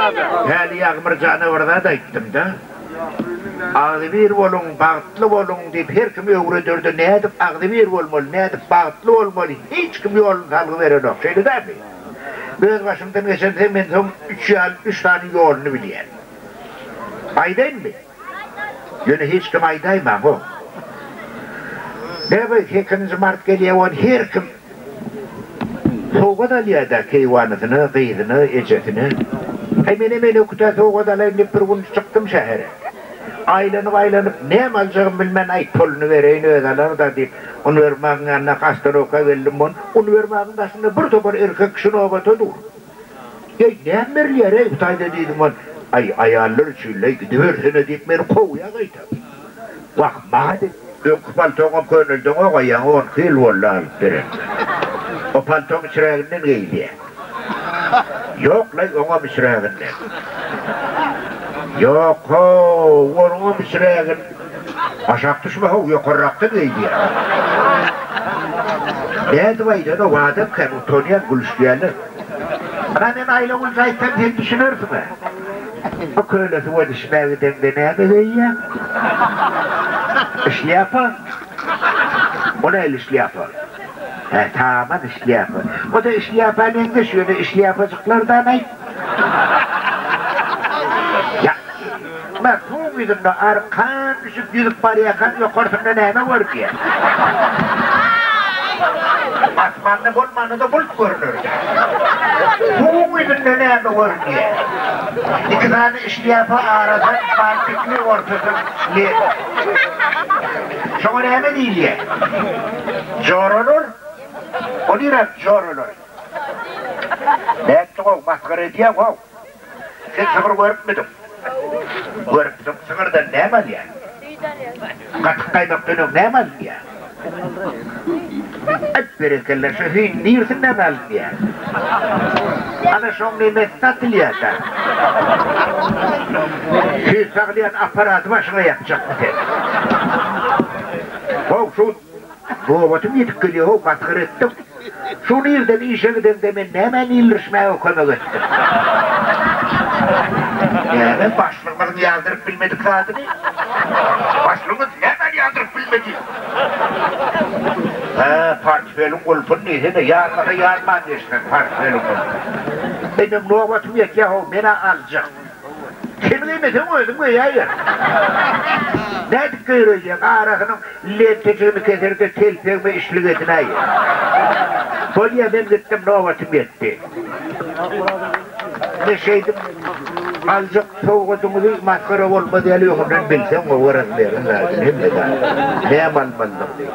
Häli Ýagmyr jana bir zat aýtdym-da. Agzybir boluň, bagtly boluň diýip her kim öwrederdi, nädip agzybir bolmaly, nädip bagtly bolmaly hiç kim ýoluny salgy berenok, şeýle dälmi? Öz başymdan geçen sen men soň üç ýaly üç sany ýoluny bilýän. Aýdaýynmy? Ýöne hiç kim aýdaýmaň ho. Näme sekizinji mart gelýär ony her kim sowgat alýada keýwanysyna, gyzyna, ejesine. Aý menem enekütä sowgat alaýyn diýip bir gün çykdym şähere. Aýlanyp aýlanyp näme aljagymy bilmän aý puluny bereýin özi alarda diýip uniwermagyň ýanyndaky ostanowka geldim on uniwermagyň daşynda bir topar erkek kişi nobata dur. Eý, näme berilýär-eý bu taýda diýdim ol. Aý, aýallar üçin-leý, gidibersene diýip meni kowýar gaýtam. Wah, maňa diýip. Öňki paltoňam köneldeňok-a, ýaňy onki ýyl boldy alyp berenime. O paltoň içräginden geýilýär. Ýok-laý, oňam içräginden. Ýok-how, onuňam içrägin. Aşak düşme how, ýokarrakdan geýilýär. Nädip aýdana adam kän utanýan, gülüşýärler. Ana men Aýlagülje aýtsam sen düşünersiň-ä. Bu köle suwa düşmäge gideňde näme geýýäň? Şlýapa? O nähili şlýapa? Hä, saman şlýapa. O-da şlýapa meňzeş, ýöne şlýapajyklardan aýt. Ýa, Ynha, suwuň ýüzünde arkan düşüp ýüzüp barýarkaň ýokarsynda näme görünýär? Asmanda bolmanda-da bulut görünerdi. Suwuň ýüzünde näme görünýär? Iki sany şlýapa arasy bantikli, ortasy lent. Şoňa näme diýilýär? Joralar? O nirä joralar? Nätdiň-ow, masgara edýäň-ow. Sen sygyr görüpmidiň? Görüpsiň. Sygyrdan näme alýar? Süýt alýar. Gatyk gaýmakdan öň näme alynýar? Aý, berekella, şu süýt niresinden alynýar? Ana, şoň nemesi satylýar-da. Süýt sagylýan apparaty başyňa ýapjakmy sen? How, şu Nobatym ýetip gelýär-how, masgara etdiň. Şu nirden işe gideňde men nämäni ildirişmäge kömek etdim? Näme, başlygymyzyň ýazdyryp bilmedik zadyny? Başlygyňyz nämäni ýazdyryp bilmedi? Hä, portfeliň gulpuny diýsene, ýazmasa ýazman geçsin portfeliň gulpuny. Menem nobatym ýetýär-how, men-ä aljak. Sen geýmeseň özüň geýäýer. Nädip geýreýýäň, arasynyň lentejigini keser-de telpegime işlik edinäýer. Bolýa, men gitdim, nobatym ýetdi. Ine şeýdip, aljak sowgadyňyzy masgara bolmaz ýaly öňünden bilseň gowy razmeriň zadyny hemme zady, näme almalydygyny.